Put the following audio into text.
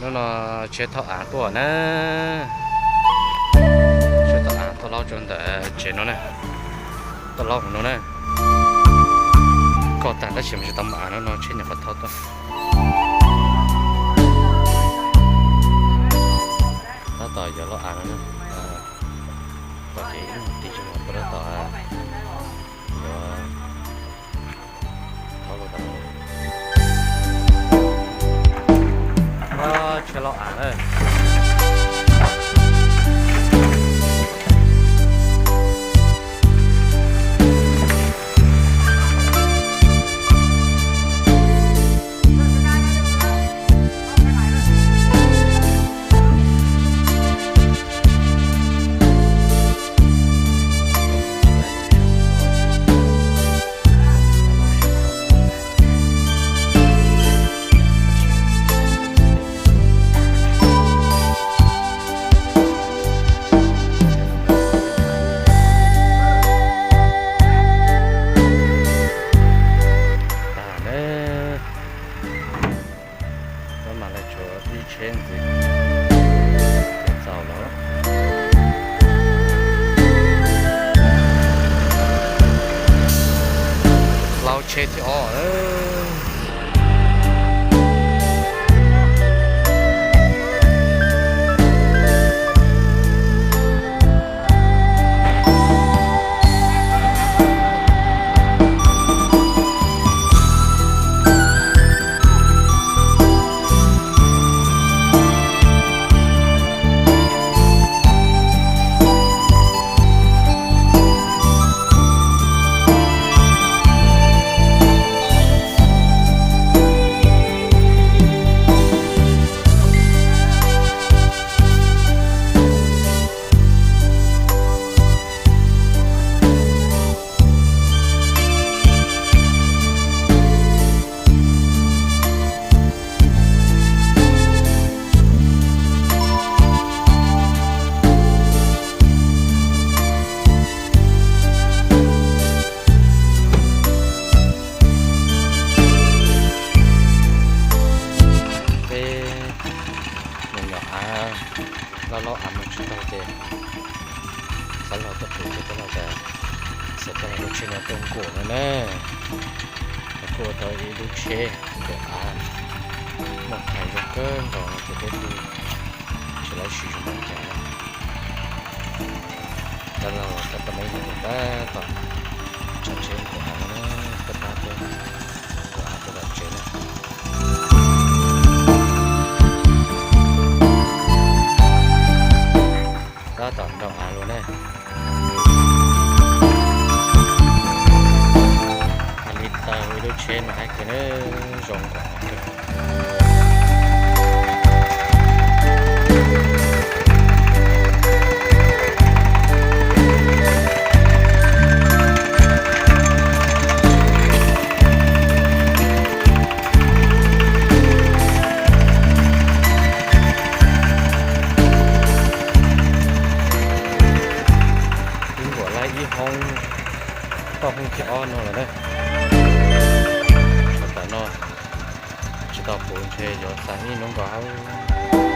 Hnub no tsheb thauj av tuaj na. Tsheb thauj av thauj laub rau ntawm tsev no na. Thauj laub hauv no na. Koj tag tab sis mas tsis tau muaj av no, no tsheb nyuam qhuav thauj tuaj. Tab tom yuav laub av no na. Tom ces ib nyuag tib si mas puas tab tom yuav thauj laub tas. Tsheb laub av na. Tag na. Tab mas lawv tsuas ib tsheb ntxiv ces txaus lawm. Laub tsheb thib ob. Peb nyuam nyuam av, laub laub av mus tsis tau ces xav los tuaj pem ces peb los tas, xav coj los ua tsheb no tuaj nkaum no na. Kuj ua tau ib lub tsheb nkaum av, muaj hais zoo kawg nkaus no ces peb kuj tsis lawv siv zoo npaum cas na. Tab los tab tom me ntsis tab tom tso tsheb nkaum av no na, tab pab peb nkaum av rau tom tsev na. Tab tom nraum av lawm ne. Hais li tau ib lub tsheb mas hais tias zoo nkaus. Twb nkaum lawm ib hoob, toj hoob thib ob no lawm na. Thaum no tsis tau puv ntshe yuav xa ib hnub nkaus hauv.